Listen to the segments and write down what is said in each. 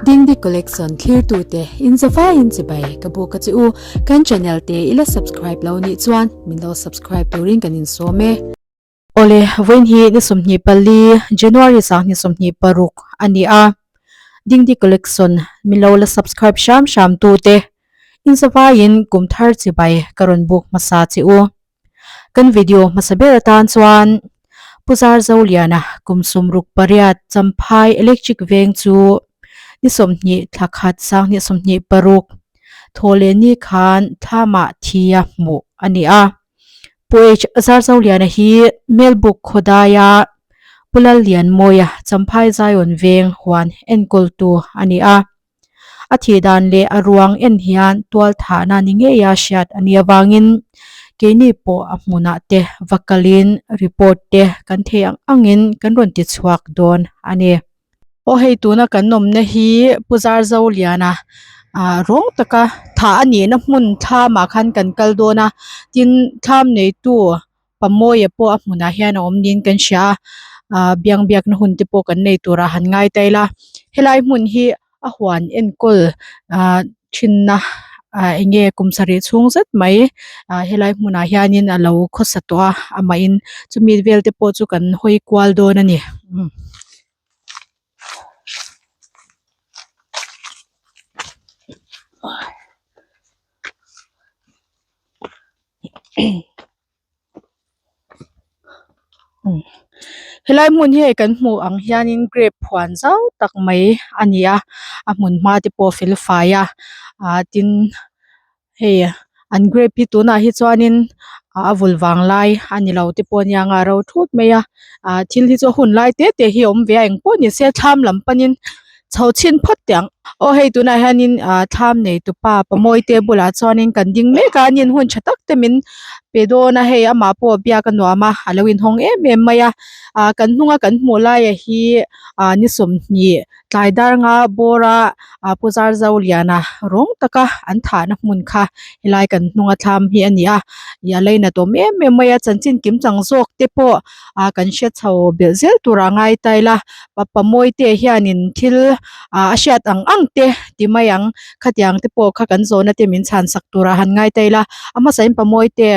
Dingdi Collection thlirtute in zavaiin chibai ka buk a che u. Kan channel te i la subscribe lo nih chuan min lo subscribe turin kan insawm e. Awle, vawiin hi ni 24 January 2026 a ni a. Dingdi Collection min lo la subscribe hram hram tute in zavaiin kum thar chibai ka rawn buk hmasa che u. Kan video hmasa ber atan chuan Pu Zarzoliana kum 68 Champhai Electric Veng chu ni 20 thla khat 2026 thawhleh ni khan thlamah thi a hmuh a ni a. Pu H Zarzoliana hi Melbuk khawdaia Pu Lallianmawia Champhai Zion Veng huan enkawltu a ni a. A thih dan leh a ruang en hian tual thahna ni ngeia hriat a nih avangin keini pawh a hmunah te va kalin report te kan theih ang angin kan rawn ti chhuak dawn a ni. Aw hei tuna kan awmna hi Pu Zarzoliana ah rawng taka thah a nihna hmun thlamah khan kan kal dawn a, tin thlam neitu Pamawia pawh a hmunah hian a awm niin kan hria a ah biang biakna hun te pawh kan nei turah han ngai ta ila helai hmun hi a huan enkawl ah thinna ah eng nge kum sarih chhung zet mai ah helai hmunah hianin a lo khawsa tawh a amahin chumi vel te pawh chu kan hawi kual dawn a ni. Helai hmun hi hei kan hmuh ang hianin grape huan zau tak mai a ni a a hmun hma te pawh a fel fai a ah tin hei an grape hi tunah hi chuanin a vul vang lai a ni lo te pawh a nia nga a ro thut mai a ah thil hi chu a hun lai te te hi a awm ve a engpawh ni se thlam lam panin chho chhin phawt teh ang. Aw hei tunah hianin ah thlam nei tupa pamawi te bulah chuanin kan ding mek a an in hun tha tak te min pe dawn a hei amah pawh biak a nuam a a lo inhawng em em mai a ah kan hnunga kan hmuh laia hi ah ni 20 tlai dar nga bawra ah Pu Zarzoliana rawng taka an thahna hmun kha helai kan hnunga thlam hi a ni a ih a lainat awm em em mai a chanchin kim chang zawk te pawh ah kan hre chho belh zel turah ngai ta ila pa mawi te hianin thil ah a hriat ang ang te ti mai ang khatiang te pawh kha kan zawhna te min chhan sak turah han ngai ta ila a hmasain pa mawi te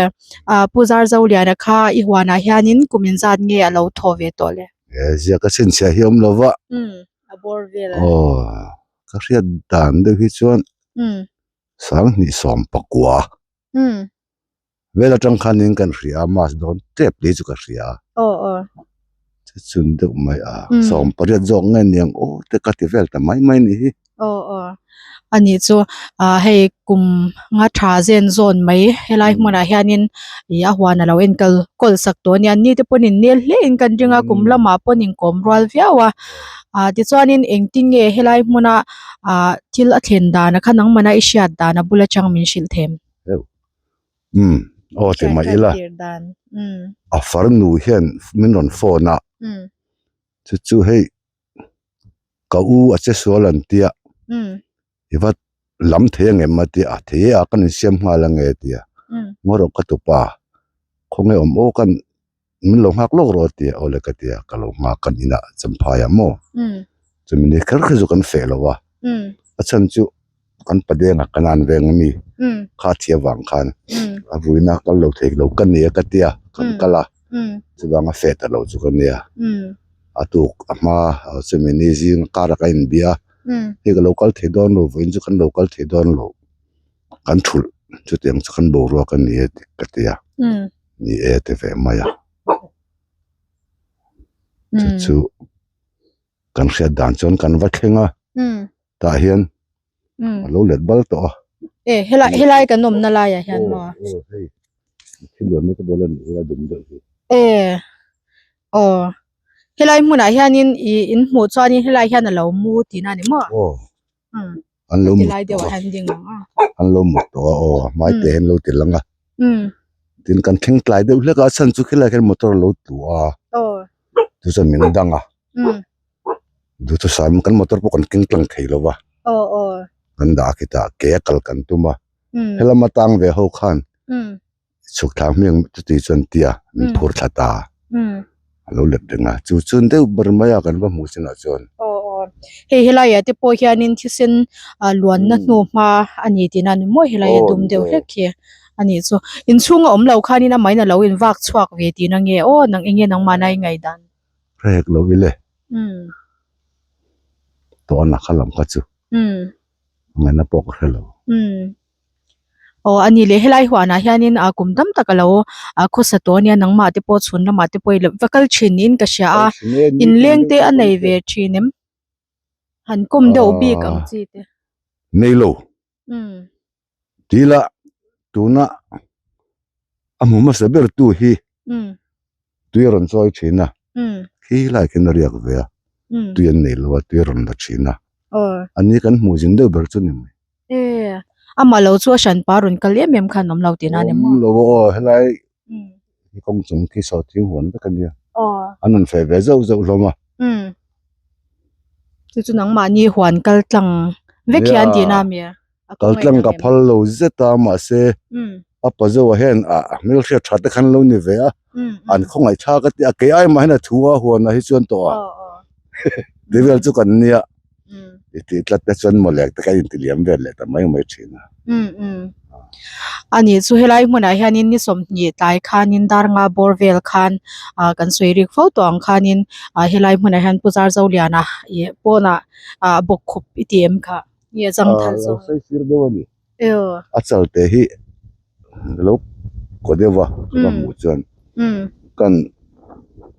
ah Pu Zarzoliana kha i huanah hianin kum inzat nge a lo thaw ve tawh le. He ziak a chhinchhiah hi awm lova. Umm a bawr vel. Aw ka hriat dan deuh hi chuan 2019. Umm. Vel atang khanin kan hria a mass dawn tep lei chu ka hria a. Aw aw. Chu chun deuh mai a 18 zawk nge niang aw te ka ti vel ta mai mai ni hi. Aw aw. Ani chu ah hei kum nga tha zen zawn mai helai hmunah hianin ih a huan a lo enkawl kawl sak tawh a nia ni te pawhin nel hle in kan ring a kum lamah pawhin inkawm rual viau a ah tichuanin engtin nge helai hmuna ah thil a thlen dan a kha nangmana i hriat dan a bul atang min hrilh them. Umm aw ti mai ila a farnu hian min rawn phone a chu chu hei ka u a che sual an tia i va lam thei angem a tia a thei e a kan insiam nghal ange a tia ngaw rawh ka tupa khawnge awm aw kan min lo nghak lawk rawh a tia awle ka tia ka lo nghak kan inah champhai ah maw chumi ni kher kher chu kan feh lo a a chhan chu kan padenga kan an veng ami kha a thi avang khan a vuina kal lo thei lo ka nia ka tia kan kal a chuvanga feh ta lo chu ka nia a tuk a hma chumi ni zing kar ah ka inbia hei ka lo kal thei dawn lo vawiin chu kan lo kal thei dawn lo kan thulh chutiang chu kan boruak a ni e ka tia. Ni e ti ve mai a. Chu chu kan hriat dan chuan kan va thleng a. Tah hian a lo let bal tawh a. E helai helai kan awmna laiah hian maw? Aw hei thil lian deuh te bawlh a nih hi a dum deuh hi. E aw helai hmunah hianin ih in hmuh chuanin helai hian a lo mu tihna a ni maw? Aw an lo mut tawh a an lo mut tawh a aw a hmai te hian lo ti lang a tin kan thleng tlai deuh hlek a a chhan chu khilai khian motor a lo tlu a chu chuan min dang a duhthusam kan motor pawh kan keng tlang thei lo va kan dah a khitah ke a kal kan tum a helam atang ve ho khan chhuk thla hmiang chuti chuan tia min phur thla ta a lo let reng a chu chuan deuh ber mai a kan va hmuh chinah chuan. Aw aw. Hei helaiah te pawh hianin thisen ah luanna hnu hma a ni tihna a ni maw helai a dum deuh hlek khi a nih chu. Inchhunga awm lo khanin amahin a lo invak chhuak ve tihna nge aw nang enge nangmahna i ngaihdan? Hrek lo ile. Tawna kha lam kha chu. Ngaihna pawh ka hre lo. Aw a ni leh helai huanah hianin ah kum tam tak a lo ah khawsa tawh a nia nangmah te pawh chhun lamah te pawh i va kal thin niin ka hria a inleng te a nei ve thin em? Han kawm deuh bik ang chi te. Nei lo. Tila tuna a hmu hmasa ber tu hi tui a rawn chawi thin a, khi lai khian a riak ve a, tui an nei lo a, tui a rawn la thin a, a ni kan hmuh zin deuh ber chu ni mai. E, amah lo chu a hran pa rawn kal em em khan awm lo tihna a ni maw? Awm lo aw, helai hi kawng chung khi saw thing huan vek a nia, an rawn feh ve zauh zauh hlawm a. Chu chu nangmahni huan kal tlang vek hian tihna a mi a? Kal tlang ka phal lo zet a mahse a pa zo ah hian ah hmelhriat tha te khan lo ni ve a an khawngaih thlak a tia kei ai mah hian a thu a huan ah hi chuan tawh a ti vel chu kan nia i tih tlat te chuan mawle te kan inti liam vel leh ta mai mai thin a. Ani chu helai hmunah hianin ni 20 tlai khanin dar nga bawr vel khan ah kan sawi rik fo tawh ang khanin ah helai hmunah hian Pu Zarzoliana ih pawnah ah bawkkhup i ti em kha. Nge zang thal zawng. Lo sawi sir deuh a ni. A chal te hi lo kaw deuh a ka va hmuh chuan kan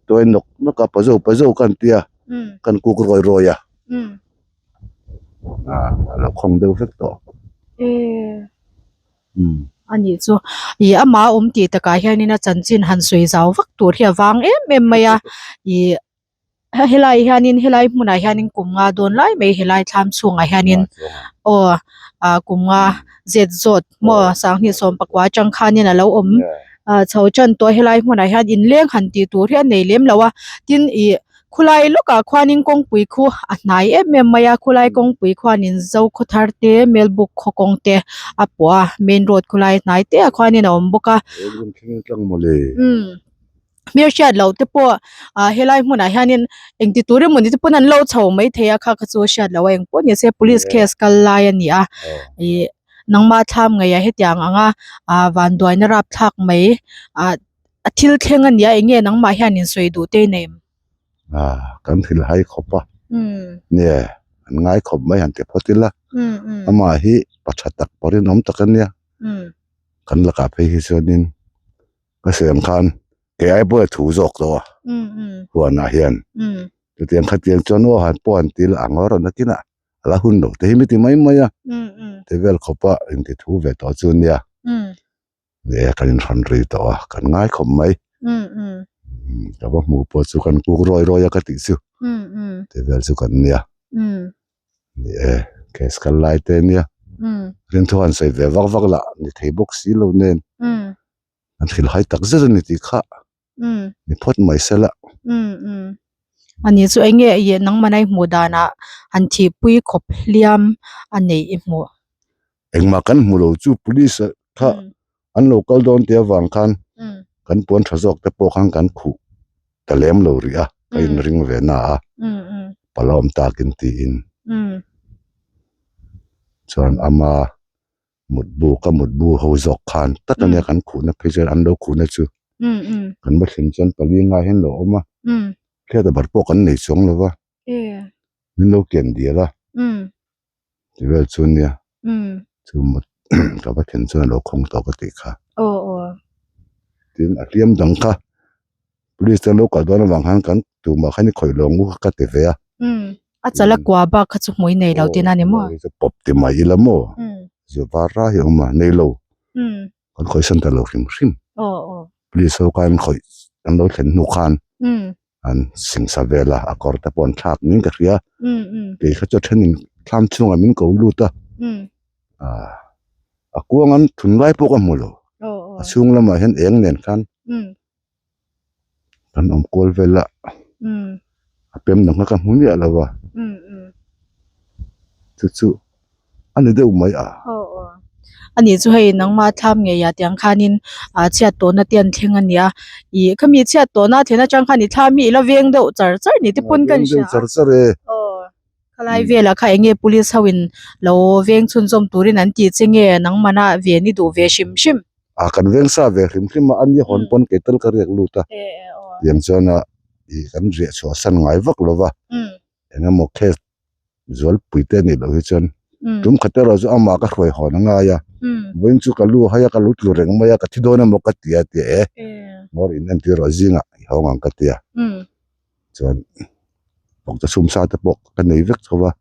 tuai nawk nawk a pazo pazo kan tia kan kuk rawi rawi a a lo khawng deuh vek tawh. A nih chu ih amah awm tih takah hianin a chanchin han sawi zau vak tur hi a vang em em mai a ih. Helai hianin helai hmunah hianin kum nga dawn lai mai helai thlam chhungah hianin aw ah kum nga zet zawt maw sanghnih sawm pakua atang khanin a lo awm ah chho tan tawh a helai hmunah hian inleng han tih tur hi a nei lem lo a tin ih khulai lawkah khuanin kawngpui khu a hnai em em mai a khulai kawngpui khuanin Zokhawthar te Melbuk khaw kawng te a pawh a main road khulai hnai te ah khuanin a awm bawk a. Hmel hriat loh te pawh ah helai hmunah hianin engti tur emaw ni te pawn an lo chho maithei a kha kha chu a hriat loh a engpawh ni se police case kal lai a ni a ih nangma thlam ngeiah hetiang anga ah vanduaina rapthlak mai ah a thil thleng a ni a eng nge nangmah hian insawi duh te nei em? Ah kan thil hai khawp a nge an ngai khawp mai han ti phawt ila amah hi pa tha tak pa rinawm tak a nia kan lakah phei hi chuanin. Ka sawi ang khan kei ai pawh a thu zawk tawh a huanah hian chutiang khatiang chuan aw han pawh han til ang a rawn nakinah a la hun lo te hi mi ti mai mai a ti vel khawpa inti thu ve tawh chu nia ni e kan inhrawn ri tawh a kan ngai khawp mai ka va hmuh pawh chu kan kuk rawi rawi a ka tih chu ti vel chu kan nia. Ni e, case kal lai te nia. Rinthu han sawi ve vak vak lah ni thei bawk si lo nen. An hrilh hai tak zet a ni tih kha ni phawt mai se la. Ani chu eng nge i nangmah i hmuh danah han thihpui khawp hliam a neih i hmuh? Engmah kan hmu lo chu police kha an lo kal dawn tih avang khan kan puan tha zawk te pawh khan kan khuh ta lem lo rih a, ka inring ve na a, palawm takin tiin chuan ama mutbu ka mutbu ho zawk khan tak ania kan khuhna phei chuan an lo khuhna chu kan va thlen chuan pali nga hian lo awm a, hriata ber pawh kan nei chuang lo va, min lo kian dial a. Ti vel chu nia chu mut ka va thlen chuan a lo khawng tawh ka tih kha. Tin a hliam dang kha police te an lo kal dawn avang khan kan tumah khan i khawih lo ang u ka ti ve a. A chala kua bak kha chu hmui nei lo tihna a ni maw? Chu pawp ti mai ila maw? Zu var ra hi a awm a, nei lo. Kan khawih san ta lo hrim hrim. Police ho khan khawih an lo thlen hnu khan an singsa vel a, a kawr te pawh an thlak niin ka hria. Kei kha chu a thenin thlam chhungah min ko lut a, ah a kuang an thun lai pawh ka hmu lo. A chhung lamah hian eng nen khan kan awm kual vel a, a pem dang kha ka hmu miah lo a. Chu chu a ni deuh mai a. A nih chu hei nangmah thlam ngei ah tiang khanin ah chhiat tawhna te an thleng a nia. Ih khami chhiat tawhna a thlen atang khan i thlam hi i la veng deuh char char ni te pawn ka hria a. Veng deuh char char e. Khalai velah kha eng nge police ho in lo veng chhunzawm turin an tih che nge nangmana ven i duh ve hrim hrim? A kan veng sa ve hrim hrim a, a ni hawn pawn kei tal ka riak lut a, tiang chuan a ih kan riah chhuah san ngai vak lo va, eng emaw case zualpui te anih loh hi chuan tum khat erawh chu amah ka hruai hawn a ngai a, vawiin chu ka lu a hai a ka lo tlu reng mai a ka thi dawn emaw ka ti a ti e, ngawr in entir rawh zingah i hawng ang ka ti a. Chuan vawkte chhum sa te pawh ka nei vek tho va,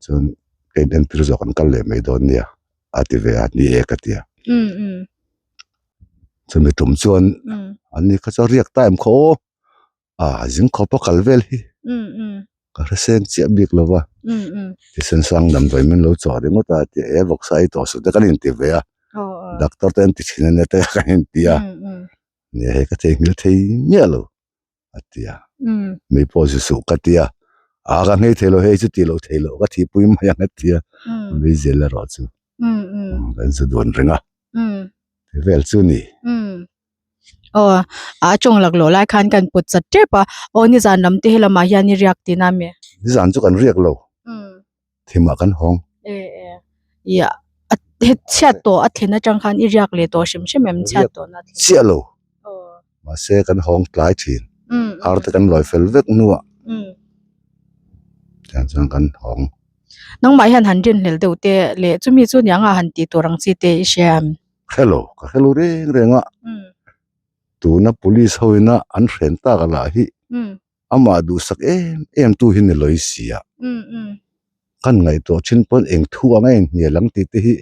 chuan ka in entir zawk an kal leh mai dawn nia a ti ve a, ni e ka ti a. Chumi tum chuan an ni kha chu a riak ta em khaw aw, a zing khawp a kal vel hi ka hre seng chiah bik lo va, thisen sang damdawi min lo chawh ringawt a ti e vawksa ei tawh suh te kan inti ve a, doctor te an ti thin a nia te kan inti a, nia hei ka theihnghilh thei miah lo. a ti a mi pawh zu suh ka ti a a ka nghei thei lo hei chu ti loh thei loh ka thihpui mai ang a ti a nui zel erawh chu kan zu dun reng a ti vel chu ni. Aw a tawng lak loh lai khan kan put chat tep a aw nizan lam te helamah hian i riak tihna ami? Nizan chu kan riak lo. Thimah kan hawng. E e ia a he chhiat tawh a thlen atang khan i riak leh tawh hrim hrim em chhiat tawh na thlen. Chiah lo. Mahse kan hawng tlai thin. Ar te kan lawi fel vek hnuah. Tiang chuan kan hawng. Nangmah hian han rinhlel deuh te leh chumi chu niang a han tih tur ang chi te i hria em? Hre lo, ka hre lo reng reng a. Tuna police ho ina an hren tak a lah hi. Amah duhsak em em tu hi ni lawi si a. Kan ngaihtuah thin pawn eng thu ang a inhnial ang tih te hi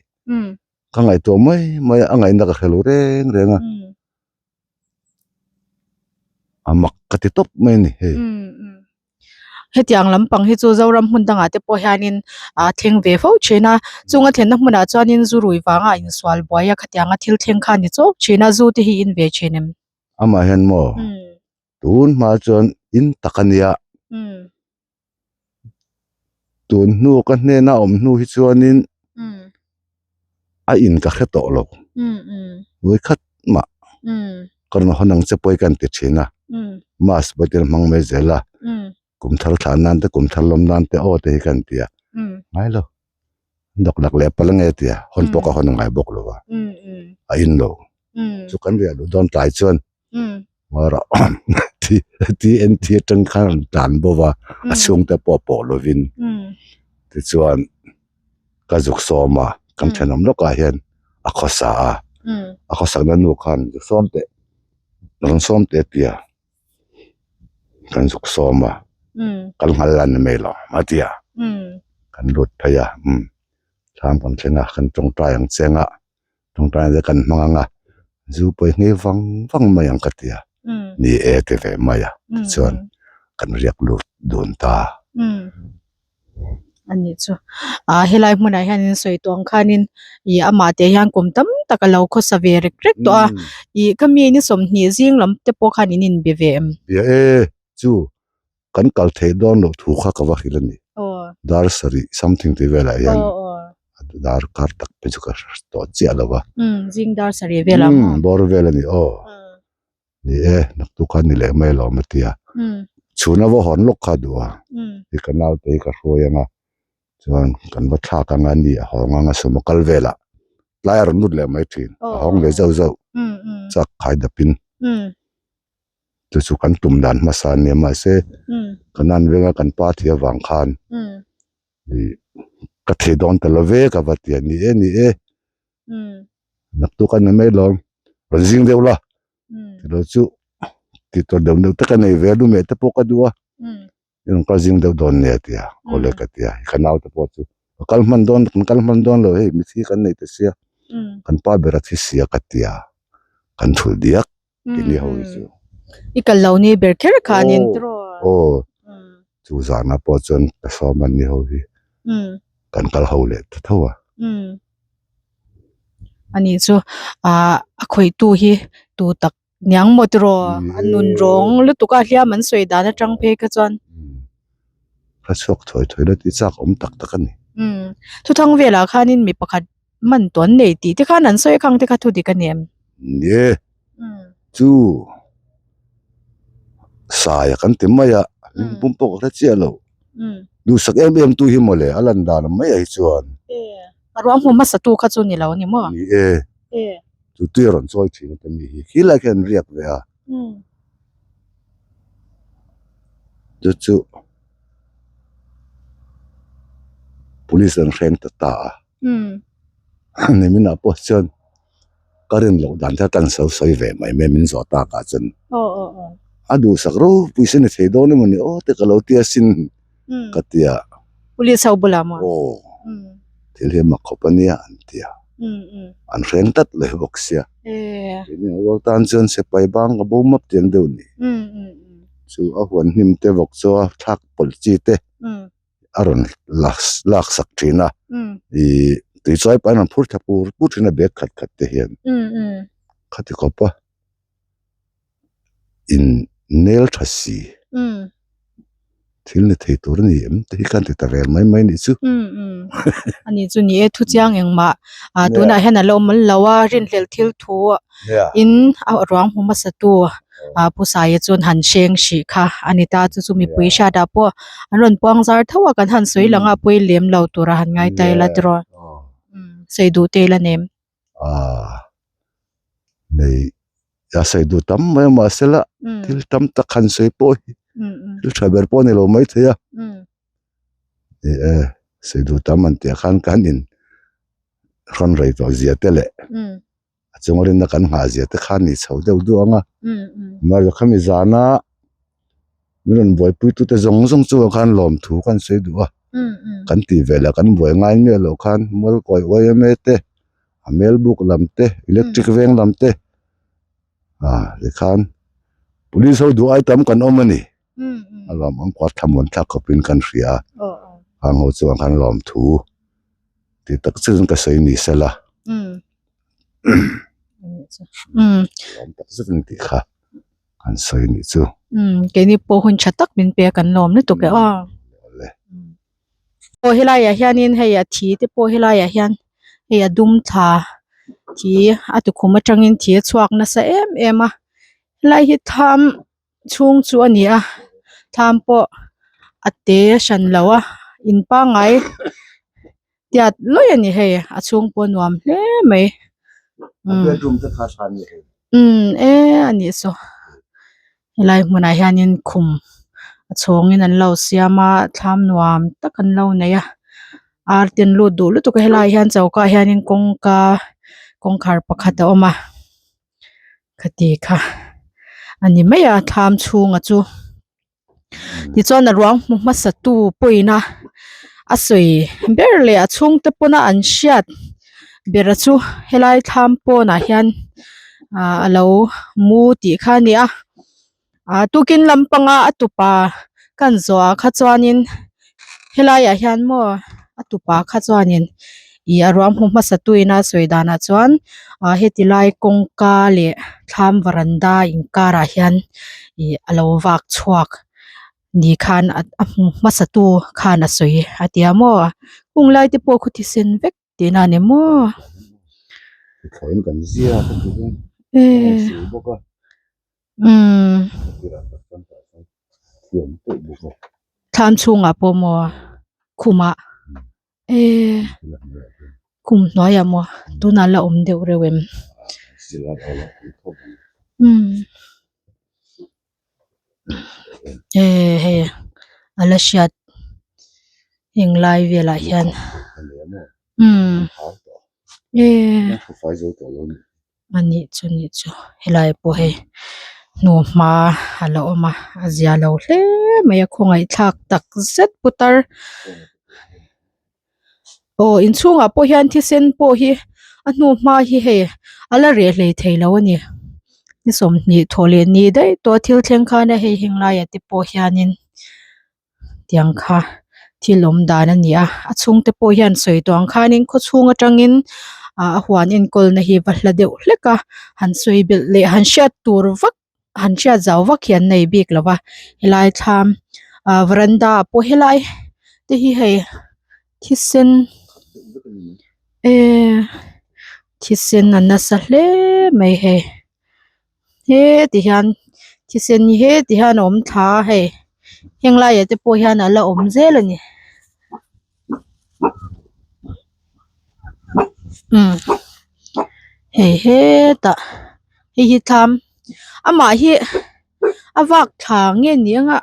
ka ngaihtuah mai mai a, a ngaihna ka hre lo reng reng a. A mak ka ti tawp mai a ni hei. Hetiang lampang hi chu Zoram hmun dangah te pawh hianin a thleng ve fo thin a, chung a thlenna hmunah chuanin zu rui vanga insual buai a khatianga thil thleng kha a ni chawk thin a, zu te hi in ve thin em? Amah hian maw? Tun hma chuan in tak a nia. Tun hnu ka hnena awm hnu hi chuanin a in ka hre tawh lo. Vawi khat mah ka rawn hawn ang che pawi ka inti thin a. Mass pawi te hmang mai zel a. Kum thar thlah nan te kum thar lawm nan te aw te hi ka inti a. Ngai lo. Dawk lak leh palh ange tia hawn pawh ka hawn a ngai bawk lo a. A in lo. Chu kan riah luh dawn tlai chuan TNT atang khan an tlan bo va, a chhungte pawh pawh lovin tichuan ka zuk sawm a, kan thenawm lawkah hian a khawsa a, a khawsakna nu khan zuk sawm teh rawn sawm teh a ti a, kan zuk sawm a, kal nghal la ni mai lo a ti a, kan lut phei a, thlam kan thleng a, kan tawngtai ang cheng a. Tawngtai te kan hmang ang a, zu pawi nghei vang vang mai ang ka ti a, ni e ti ve mai a, tichuan kan riak lut dun ta. A nih chu. Ah helai hmunah hian in sawi tawh ang khanin ih amah te hian kum tam tak a lo khawsa ve rek rek tawh a, ih ka mi ni 20 zing lam te pawh khan in inbe ve em? Bia e, chu kan kal theih dawn loh thu kha ka va hrilh a ni. Dar sarih something tih velah hian dar kar tak te chu ka hre tawh chiah lo va. Zing dar sarih velah maw? Bawr vel a ni aw. Ni e, naktuk kha ni leh mai alawm a ti a. Chhuna va hawn lawk kha a duh a. Hi ka naute hi ka hruai ang a, chuan kan va thlak ang a ni a hawng ang a sumo kal velah tlai a rawn lut leh mai thin. A hawng ve zauh zauh chak khai dapin. Chu chu kan tum dan hmasa a nia mahse ka nan venga kan pa thi avang khan ih ka thei dawn ta lo ve ka va ti a ni e ni e naktuk a ni mai lawm rawn zing deuh la tilo chu tih tur deuh deuh te ka nei ve a lumeh te pawh ka duh a i rawn kal zing deuh dawn nia tia awle ka ti a ka naute pawh chu ka kal hman dawn kan kal hman dawn lo hei mithi kan nei ta sia kan pa ber a thi sia ka ti a kan thulh diak. Kini ho hi chu. I kal lo ni ber kher khanin tiraw? Aw, chu zana pawh chuan ka sawm an ni ho hi. Kan kal ho leh ta tho a. Ani chu ah a khawihtu hi tu tak niang maw tiraw? A nun rawng lutuk a hliam an sawi dan atang phei kha chuan. Ka chhuak thawi thawi la tih chak awm tak tak a ni. Thuthang velah khanin mi pakhat man tawn nei tih te khan an sawi a khang te kha thu dik a ni em? Ni e, chu saia kan ti mai a, hming pum pawh ka hre chiah lo. Duhsak em em tu hi mawle a lan dan mai ah hi chuan. A ruang hmu hmasa tu kha chu ni lo a ni maw? Ni e. Chu tui a rawn chawi thin a ta mi hi. Khilai khian an riak ve a. Chu chu police an hreng ta ta a. Niminah pawh chuan ka rin loh dan te kan sawi sawi ve mai mai min zawh tak ah chuan a duhsak ropui se ni thei dawn emaw ni aw te ka lo ti asin ka ti a. Police ho bulah maw? Aw thil hi a mak khawp ania an ti a an hreng tlat leh bawk sia keini ang rual tan chuan sipai bang ka bo map tiang deuh ni chu a huan hnim te vawk chu a thlak pawlh chi te. a rawn lak sak thin a ih tui chawi pah in a rawn phur thla pur pur thin a bag khat khat te hian khati khawp a in nel tha si thil ni thei tur a ni em te hi khan ti ta vel mai mai a nih chu. Ani chu ni e thu chiang engmah ah tunah hian a lo awm lo a rinhlelh thil thu in a ruang hmu hmasa tu ah Pu Saia chuan han hreng hrih kha a ni ta chu chu mipui hriat ah pawh an rawn puang zar tho a kan han sawi lang a pawi lem lo tur a han ngai ta ila tiraw sawi duh te ila nem. Ah nei a sawi duh tam mai a mahse la thil tam tak han sawi pawh hi thil tha ber pawh a ni lo maithei a ni e sawi duh tam an tih ah khan kan in hrawn rei tawh zia te leh. A chung rinna kan nghah zia te khan ni chho deuh duh ang a, mahse khami zana min rawn buaipui tute zawng zawng chungah khan lawmthu kan sawi duh a, kan tih ve leh kan buai ngai miah loh khan Mualkawi yma te, a Melbuk lam te, Electric veng lam te ah tikhan Police ho duh ai tam kan awm a ni, a lawmawm kual thlamuan thlak khawpin kan hria a, khang ho chungah khan lawmthu tih tak chiin ka sawi ni sela. Lawm tak zet an tih kha an sawi anih chu. Keini pawh hun tha tak min pe a kan lawm lutuk e aw. Aw helai ah hianin hei a thi te pawh helai ah hian hei a dum thla thi a tukhum atangin thi a chhuak nasa em em a helai hi thlam chhung chu a ni a thlam pawh a te hran lo a in pangngai tiat lawih a ni hei a chhung pawh a nuam hle mai umm e a nih saw helai hmunah hianin khum a chhawngin an lo siam a thlam nuam tak an lo nei a ar te an lut duh lutuk a helaiah hian choka ah hianin kawngka kawngkhar pakhat a awm a. Khati kha a ni mai a thlam chhunga chu tichuan a ruang hmu hmasa tu pawhin a a sawi ber leh a chhungte pawna an hriat bera chu helai thlam pawnah hian ah a lo mu tih kha a ni a. Ah tukin lampanga a tupa kan zawh ah kha chuanin helaiah hian maw a tupa kha chuanin ih a ruang hmu hmasa tuin a sawi danah chuan ah heti lai kawngka leh thlam varanda inkarah hian ih a lo vak chhuak ni khan a hmu hmasa tu khan a sawi a ti a maw hung lai te pawh khaw thisen vek. Tihna a ni maw? Umm thlam chhungah pawh maw khumah eee khum hnuaiah maw tunah la awm deuh reuh em umm eee hei a la hriat heng lai velah hian umm eee. A nih chu nih chu helai pawh hei hnuhma a la awm a a zia lo hle mai a khawngaih thlak tak zet putar aw inchhungah pawh hian thisen pawh hi a hnuhma hi hei a la reh hlei thei lo a ni ni 20 thawh leh ni daih tawh a thil thleng khan a hei heng laiah te pawh hianin. Tiang kha thil awm dan a ni a a chhungte pawh hian sawi tawh ang khanin khaw chhung atangin ah a huan enkawl na hi va hla deuh hlek a han sawi belh leh han hriat tur vak han hriat zau vak hi an nei bik lo va helai thlam ah varanda ah pawh helai te hi hei thisen ehh thisen a nasa hle mai hei. Heti hian thisen hi heti hian a awm thla a hei. Heng laiah te pawh hian a la awm zel a ni. Umm hei hetah hei hi thlam amah hi a vak thla nge ni anga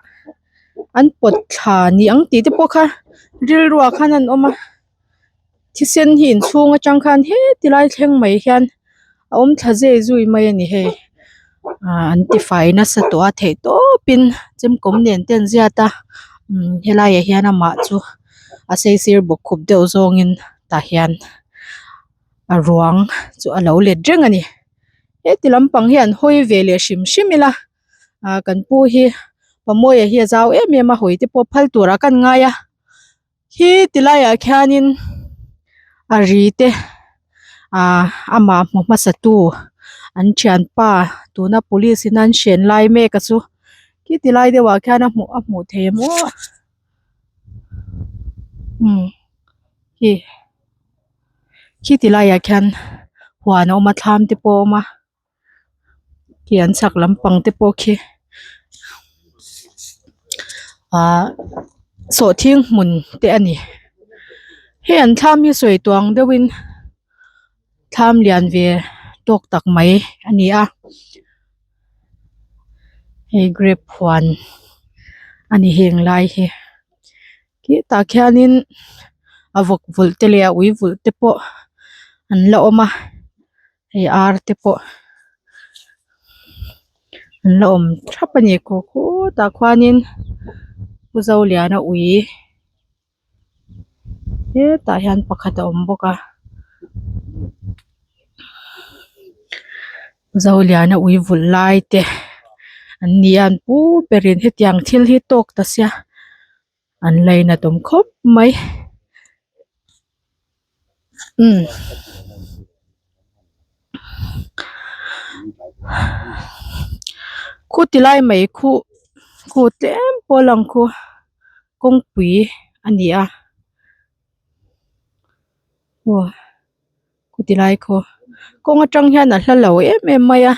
an pawt thla ni ang tih te pawh kha rilruah khan an awm a thisen hi inchhung atang khan heti lai thleng mai hian a awm thla zui zui mai a ni hei ah an tifai nasa tawh a theih tawpin chemkawm nen te an ziat a umm helaiah hian amah chu a saisir bawk khup deuh zawngin tah hian a ruang chu a lo let reng a ni heti lampang hi an hawi ve leh hrim hrim ila ah kan pu hi Pamawia hi a zau em em a hawi te pawh phal turah kan ngai a. Khi ti laiah khianin a ri te ah amah hmu hmasa tu an thianpa tuna police in an hren lai mek a chu khi ti lai deuhah khian a hmuh a hmuh theih em aw umm khi khi ti laiah khian huan a awm a thlam te pawh a awm a. Khi an chhak lampang te pawh khi ahh sawhthing hmun te a ni hei an thlam hi sawi tuang deuhin thlam lian ve tawk tak mai a ni a hei grape huan a ni heng lai hi khitah khianin a vawk vulh te leh a ui vulh te pawh an la awm a. Hei ar te pawh an la awm thap a ni khaw khutah khuanin Pu Zoliana ui hetah hian pakhat a awm bawk a Pu Zoliana ui vulh lai te an ni a an pu berin hetiang thil hi tawk ta sia. An lainat awm khawp mai umm khu ti lai mai khu khu tlem pawh a lang khu kawngpui a ni a aw khu ti lai khu kawng atang hian a hla lo em em mai a.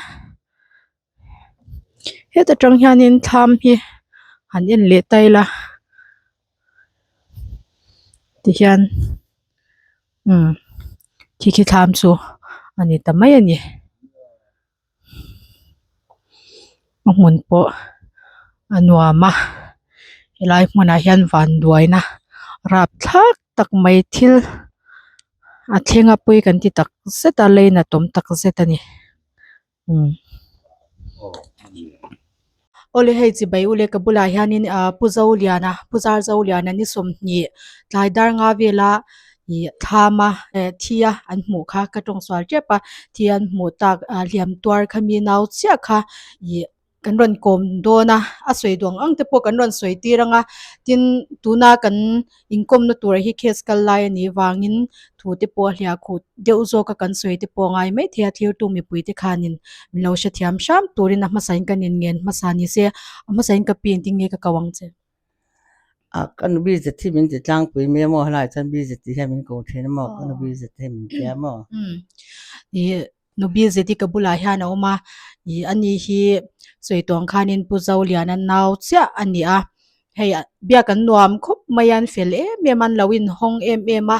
Heta tang hianin thlam hi han en leh ta ila tihian umm khi khi thlam chu a ni ta mai a ni a hmun pawh a nuam a helai hmunah hian vanduaina rapthlak tak mai thil a thleng a pawi kan ti tak zet a leinat awm tak zet a ni. Awle hei chibai ule ka bulah hianin ah Pu Zoliana Pu Zarzoliana ni 20 tlai dar nga vela ih thlam a eh thi a an hmuh kha ka tawng sual tep a thi an hmuh tak ah hliam tuar kha mi nau chiah kha ih kan rawn kawm dawn a a sawi duang ang te pawh kan rawn sawi tir ang a tin tuna kan Inkawmna tur hi case kal lai a nih vangin thu te pawh a hliah khuh deuh zawk a kan sawi te pawh a ngai maithei a thirtu mipui te khanin min lo hrethiam hram turin a hmasain kan inngen hmasa ni se a hmasain ka pi engtin nge ka ko ang che. A ka nu BZ hi min ti tlangpui mai a maw helaiah chuan BZ tih hian min ko thin a maw ka nu BZ hi min tia maw. Umm ih Nu Bilzeti ka bulah hian a awm a, ih ani hi sawi tawng khanin Pu Zoliana nau chiah a ni a, hei biak an nuam khawp mai a, an fel em em a, an lo inhawng em em a,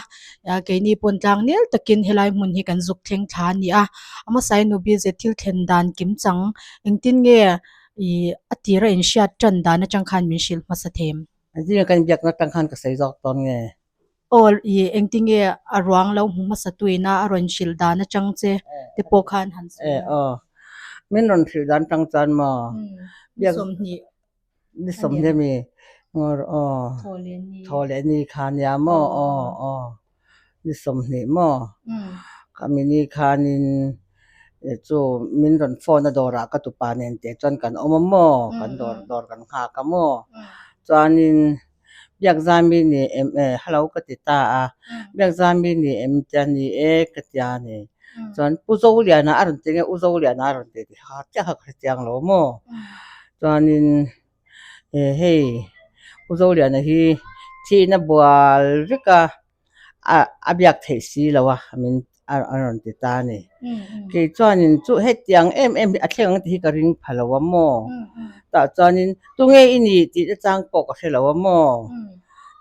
keini pawn tlang nel takin helai hmun hi kan zuk thleng thla a ni a, a hmasain Nu Bilzet thil thlen dan kim chang engtin nge ih a tira inhriat tan dan atang khan min hrilh hmasa thei em? Engtin nge kan inbiakna atang khan ka sawi zawk dawn nge? Aw i engtinge a ruang lo hmu hmasa tuina a rawn hrilh dan atang che te pawh khan han sawi a. Aw min rawn hrilh dan atang chuan maw Ni 20 ni 20 ami ngawr aw thaw leh ni kha nia maw aw aw ni 20 maw khami ni khanin chu min rawn phone a dawrah ka tupa nen teh chuan kan awm a maw kan dawr dawr kan nghak a maw chuanin. Biakzami ni em e hello ka ti ta a Biakzami ni em tia ni e ka tia ni chuan Pu Zoliana a rawn ti nge U Zoliana a rawn ti tih kha chiah kha ka hre chiang lo maw chuanin e hei U Zoliana hi thihna bual vek a a biak theih si lo a min. a rawn ti ta a ni. Kei chuanin chu hetiang em em hi a thleng ang tih hi ka ring pha lo a maw? Tah chuanin tunge i nih tih te chang pawh ka hre lo a maw?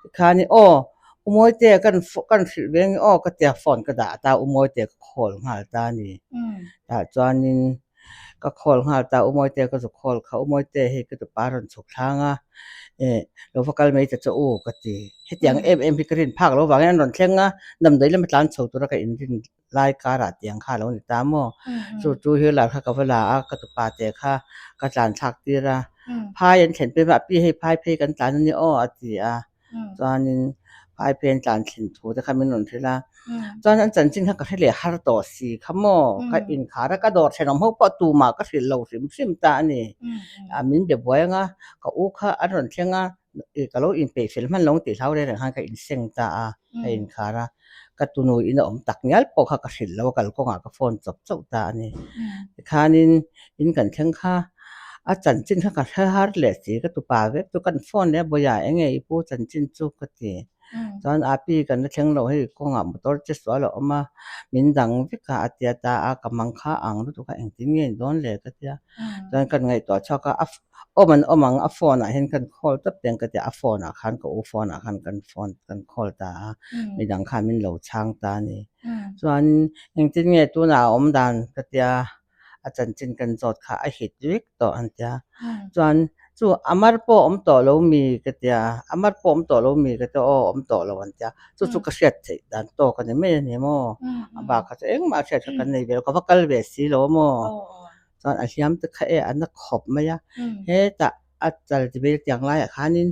Tikhanin aw U Mawite kan kan hrilh ve nge aw ka tia phone ka dah ta U Mawite ka call nghal ta a ni. Tah chuanin ka call nghal ta U Mawite ka zu call kha U Mawite hei ka tupa rawn chhuk thlang a eh lo va kal mai ta che u ka ti. Hetiang em em hi ka rin phak lo vangin an rawn thleng a damdawi lama tlan chho tura ka inrin lai karah tiang kha a lo ni ta maw? Chu chu hi lar kha ka va la a, ka tupa te kha ka tlan thlak tir a, phai an thlen phei a, a pi hei phai phei kan tlan a ni aw a ti a, chuanin phai phei an tlan thlen thu te kha min rawn hrilh a, chuan an chanchin kha ka hre leh har tawh si kha maw, ka inkhar a, ka dawr thenawm ho pawh tumah ka hrilh lo hrim hrim ta a ni, a min be buai ang a, ka u kha an rawn thleng a, ka lo inpeih fel hman lo ang tih hlau reng reng khan ka inseng ta a, ka inkhar a. Ka tunu in a awm tak ngial pawh kha ka hrilh lo a, kalkawngah ka phone chawp chauh ta a ni. Tikhanin in kan thleng kha a chanchin kha ka hre har leh si, ka tupa vek chu kan phone leh a bawihah eng nge i pu chanchin chu ka ti. Chuan api kan la thleng lo hei kawngah motor che sual a awm a, min dang vek a a ti a ta a, ka mang kha ang lutuk a engtin nge ni dawn le ka ti a. Chuan kan ngaihtuah chhuak a, a awm an awm ang a phone ah hian kan call tawp te ang ka ti a, a phone ah khan ka u phone ah khan kan phone kan call ta a, midang khan min lo chhang ta a ni. Chuan engtin nge tunah a awm dan ka tia a chanchin kan zawt kha a hit vek tawh an tia. Chuan chu a mar pawh awm tawh lo mi ka tia, a mar pawh awm tawh lo mi ka tia aw awm tawh lo an tia, chu chu ka hriat theih dan tawk a ni mai a ni maw? A bak kha chu engmah hriat kha kan nei ve lo, ka va kal ve si lo a maw? Chuan a hliam te kha e a na khawp mai a, hetah a chal ti vel tiang laiah khanin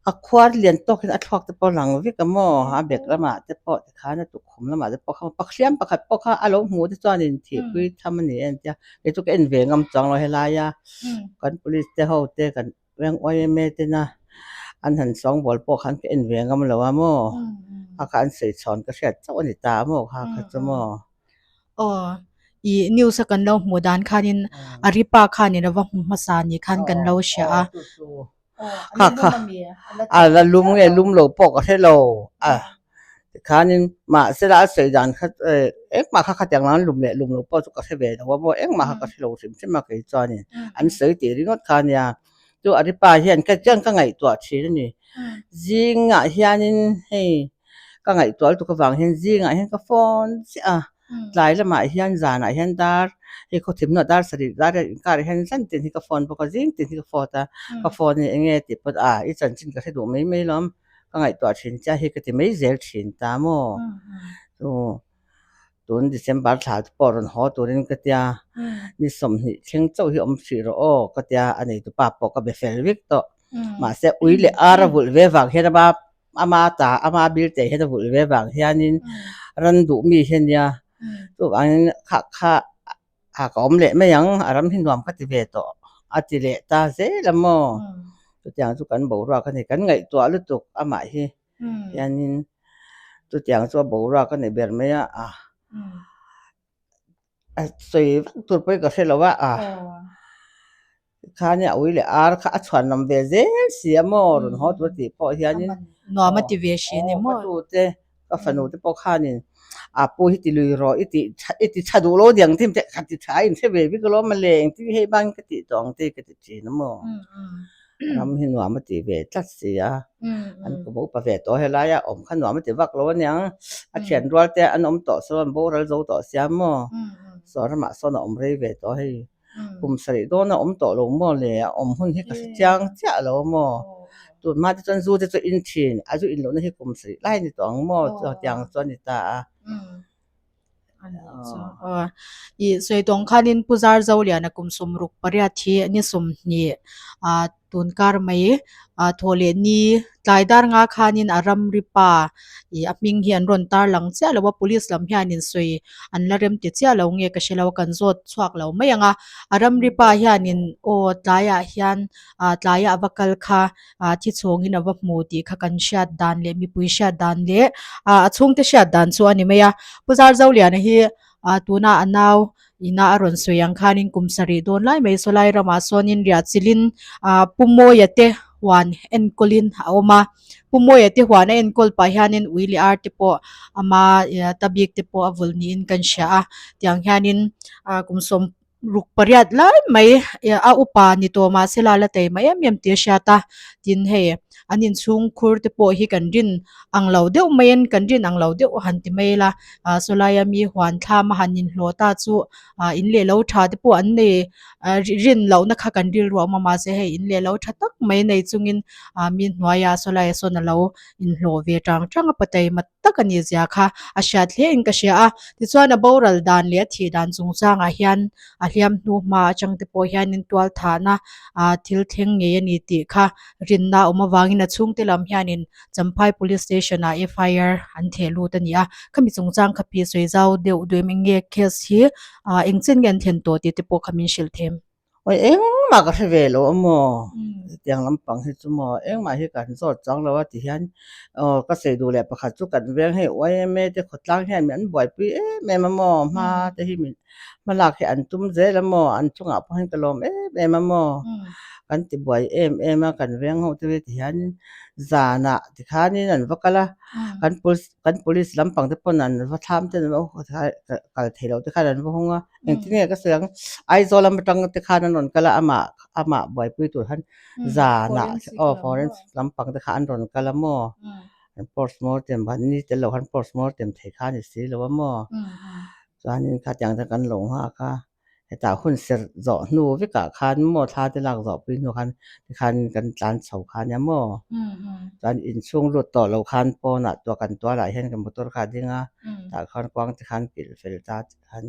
a khuar lian tawk hian a thluak te pawh a lang vek a maw, a bek lamah te pawh tikhan a tukkhum lamah te pawh kha hliam pakhat pawh kha a lo hmuh te chuanin thihpui tham a ni e an tia, kei chu ka en ve ngam chuang lo helaia kan police te ho te kan Veng YMA tena an han sawngbawl pawh khan ka en ve ngam lo a maw, a kha an sawi chhawn ka hriat chauh a ni ta a maw kha kha chu maw. Aw, i news a kan lo hmuh dan khanin a ri pa khanin a va hmu hmasa ni khan kan lo hria a. Kha kha a la lum nge lum lo pawh ka hre lo a tikhanin mahse la a sawi dan kha engmah kha khatiang lam lum leh lum lo pawh chu ka hre ve lo a maw engmah kha ka hre lo hrim hrim a kei chuanin an sawi tih ringawt kha ania chu a ri pa hian ka chuan ka ngaihtuah thin a ni zingah hianin hei ka ngaihtuah lutuk avang hian zingah hian ka phone chiah a tlai lamah hian zanah hian dar hei khawthim hnua dar sarih dar inkar ah hian zan tin hi ka phone bawk a zing tin hi ka phone a ka phone hi eng nge tih pawh a i chanchin ka hre duh mai mai lo ka ngaihtuah thin chiah hi ka ti mai zel thin ta maw chu tun December thla te pawh rawn haw turin ka tia ni 20 thleng chauh hi awm hrih rawh aw ka tia a neitu pa pawh ka be fel vek tawh mahse ui leh ar a vulh ve vang hian ama ama ta ama bil te hian a vulh ve vang hianin ran duh mi hi ania chuvangin kha kha a ka awm leh mai ang a ram hi nuam ka ti ve tawh a ti leh ta zel a maw chutiang chu kan boruak a ni kan ngaihtuah lutuk amah hi hianin chutiang chu a boruak a ni ber mai a a a sawi vak tur pawhin ka hre lo a a Khani a ui leh ar kha a chhuanlam ve zel si a maw rawn haw tur tih pawh hianin nuam a ti ve hrin i maw ka tu te ka fanu te pawh khanin a pu hi ti lui rawh i tih tha i ti tha duh lo diang tim te kha ti tha a inhre ve bik alawm mawle engtin hei bangin ka tih tawh ang te ka ti thin a maw ram hi nuam a ti ve tlat si a an ka bo pa ve tawh helai a awm kha nuam a ti vak lo aniang a thian rual te an awm tawh sawn boral zo tawh sia maw saw ramah sawn a awm rei ve tawh hei. Kum sarih dawn a awm tawh lo maw le? A awm hun hi ka hre chiang chiah lo maw? Tun hma te chuan zu te chu in thin, a zu in lohna hi kum sarih lai a ni tawh ang maw? Tiang chu a ni ta a. I sawi tawng khanin Pu Zarzoliana kum 68 hi ni 20 Tun kar mai ah thaw leh ni tlai dar nga khanin a ramri pa ih a hming hi an rawn tar lang chiah lo a police lam hianin sawi an la rem ti chiah lo nge ka hre lo a kan zawt chhuak lo mai ang a a ramri pa hianin aw tlaiah hian ah tlaiah a va kal kha ah thi chhawngin a va hmu tih kha kan hriat dan leh mipui hriat dan leh ah a chhungte hriat dan chu a ni mai a Pu Zarzoliana hi ah tuna a nau Ina a rawn sawi ang khanin kum sarih dawn lai mai sawlai ramah sawnin riah chilhin ah Pu Mawia te huan enkawlin a awm a Pu Mawia te huan a enkawl pah hianin ui leh ar te pawh ama ta bik te pawh a vul niin kan hria a tiang hianin ah kum 60 pariat lai mai a upa ni tawh mahse la la taima em em tih a hriat a tin hei an inchhung khur te pawh hi kan rin ang lo deuh maiin kan rin ang lo deuh han ti mai ila ah saw laia mi huan thlam a han inhlawh ta chu ah in leh lo tha te pawh an nei ah rin lohna kha kan rilru a awm a mahse hei in leh lo tha tak mai nei chungin ah mi hnuaiah saw laiah sawn a lo inhlawh ve tang tang a pataima tak a nih zia kha a hriat hle in ka hria a tichuan a boral dan leh a thih dan chungchangah hian a hliam hnu hma atang te pawh hianin tual thahna ah thil thleng ngei a ni tih kha rinna a awm avangin a chhungte lam hianin Champhai Police Station ah FIR an theh lut a ni a khami chungchang kha pi sawi zau deuh duh em eng nge case hi ah eng chen nge an thlen tawh tih te pawh kha min hrilh them. Awi engmah ka hre ve lo a maw? Hetiang lampang hi chu maw engmah hi kan zawt chang lo a ti hian aw ka sawi duh leh pakhat chu kan veng hei YMA te khawtlang hian min an buaipui em em a maw hma te hi min hma lak hi an tum zel a maw an chungah pawh hian ka lawm em em a maw kan ti buai em em a kan veng ho te ti hian zanah tikhanin an va kal a kan police kan police lampang te pawn an va thlam te an va kal thei lo te khan an va hawng a. Engtin nge ka sawi ang, Aizawl lam atang te khan an rawn kal a, amah amah buaipui tur khan zanah aw forensic lampang te kha an rawn kal a maw, an postmortem an ni tel lo khan postmortem thei kha a ni si lo a maw, chuanin khatiang te kan lo nghak a, hetah hun serh zawh hnu vekah khan maw thla te lak zawh pui hnu khan tikhan kan tlan chho kha ania maw, chuan inchhung lut tawh lo khan pawnah tuah kan tualah hian ka motor kha a ding a, tah khan kuang te khan kilh fel ta. khan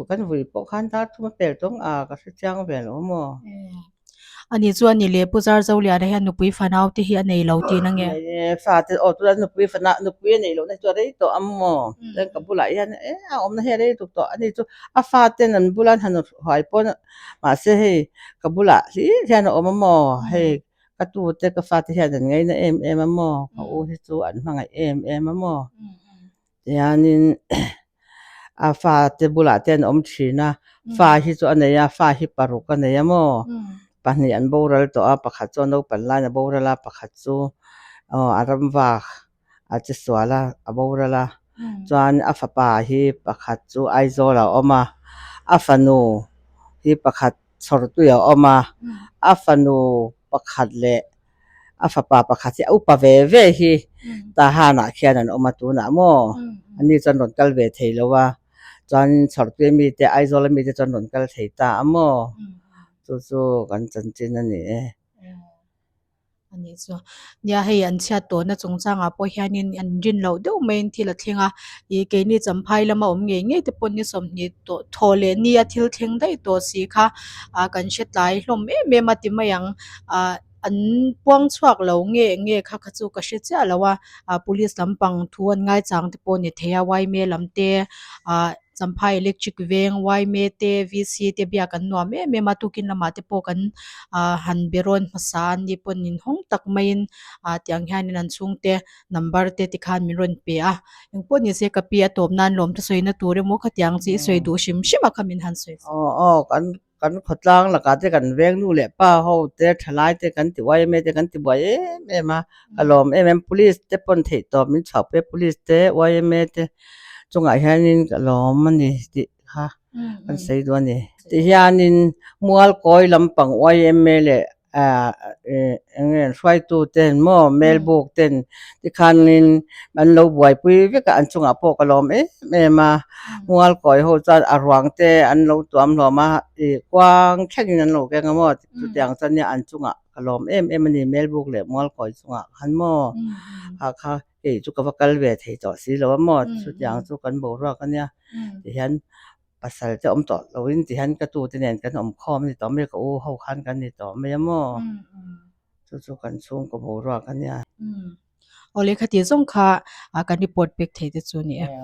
kan vui pawh khan dar thum a pel tawng a ka hre chiang ve lo maw. Ani chuan ni leh Pu Zarzoliana hian nupui fanau te hi a nei lo tih na nge? Nei e, fa te aw tuna nupui fana nupui a nei lohna hi chu a rei tawh a maw? Chuan ka bulah hian e a awmna hi a rei tuk tawh ani chu a fa ten an bula an han huai pawn mahse hei ka bulah hlir hian a awm a maw hei ka tu te ka fa te hian an ngaina em em a maw ka u hi chu an hmangaih em em a maw. Tihianin a fate bulah te an awm thin a, fa hi chu a nei a, fa hi paruk a nei a maw? Pahnih an boral tawh a, pakhat chu a naupan laiin a boral a, pakhat chu aw a ram vak a che sual a, a boral a, chuan a fapa hi pakhat chu Aizawl ah a awm a, a fanu hi pakhat Chhawrtui a awm a, a fanu pakhat leh a fapa pakhat hi a upa ve ve hi Tahan-ah khian an awm a tunah maw ani chuan rawn kal ve thei lo a chuan Chhawrtui mite Aizawl mite chuan rawn kal thei ta a maw chu chu kan chanchin a ni e. Ani chu nia hei an chhiat tawhna chungchangah pawh hianin an rin loh deuh maiin thil a thleng a ih keini Champhai lama awm ngei ngei te pawh ni 20 tawh thaw leh nia thil thleng daih tawh si kha ah kan hre tlai hlawm em em a ti mai ang ah an puang chhuak lo nge nge kha kha chu ka hre chiah lo a ah police lampang thu an ngaichang te pawh a ni thei a yma lam te ah Champhai electric veng yma te VC te biak an nuam em em a tukin lamah te pawh kan ah han be rawn hmasa an ni pawh ninhawng tak maiin ah tiang hianin an chhungte number te tikhan min rawn pe a engpawh ni se ka pi a tawp nan lawm te sawina tur emaw khatiang chi i sawi duh hrim hrim a kha min han sawi Aw aw kan kan khawtlang lakah te kan veng nu leh pa ho te thalai te kan ti yma te kan ti buai em em a ka lawm em em police te pawn theih tawp min chhuah pui a police te yma te chungah hianin ka lawm a ni tih kha kan sawi duh a ni tihianin mualkawi lampang yma leh ah eng nge hruaitu ten maw melbuk ten tikhanin an lo buaipui vek a an chungah pawh ka lawm em em a mualkawi ho chuan a ruang te an lo tuam hlawm a ih kuang thlengin an lo keng a maw chutiang chuan nia an chungah ka lawm em em a ni melbuk leh mualkawi chungah khan maw kha kha kei chu ka va kal ve thei tawh si lo a maw chutiang chu kan boruak a nia tihian. Pasal te awm tawh lo in ti hian ka tu te nen kan awm khawm a ni tawh mai ka u ho khan kan ni tawh mai a maw chu chu kan chhungkaw boruak a nia. Awle khati zawng kha kan report pek thei te chu a ni e.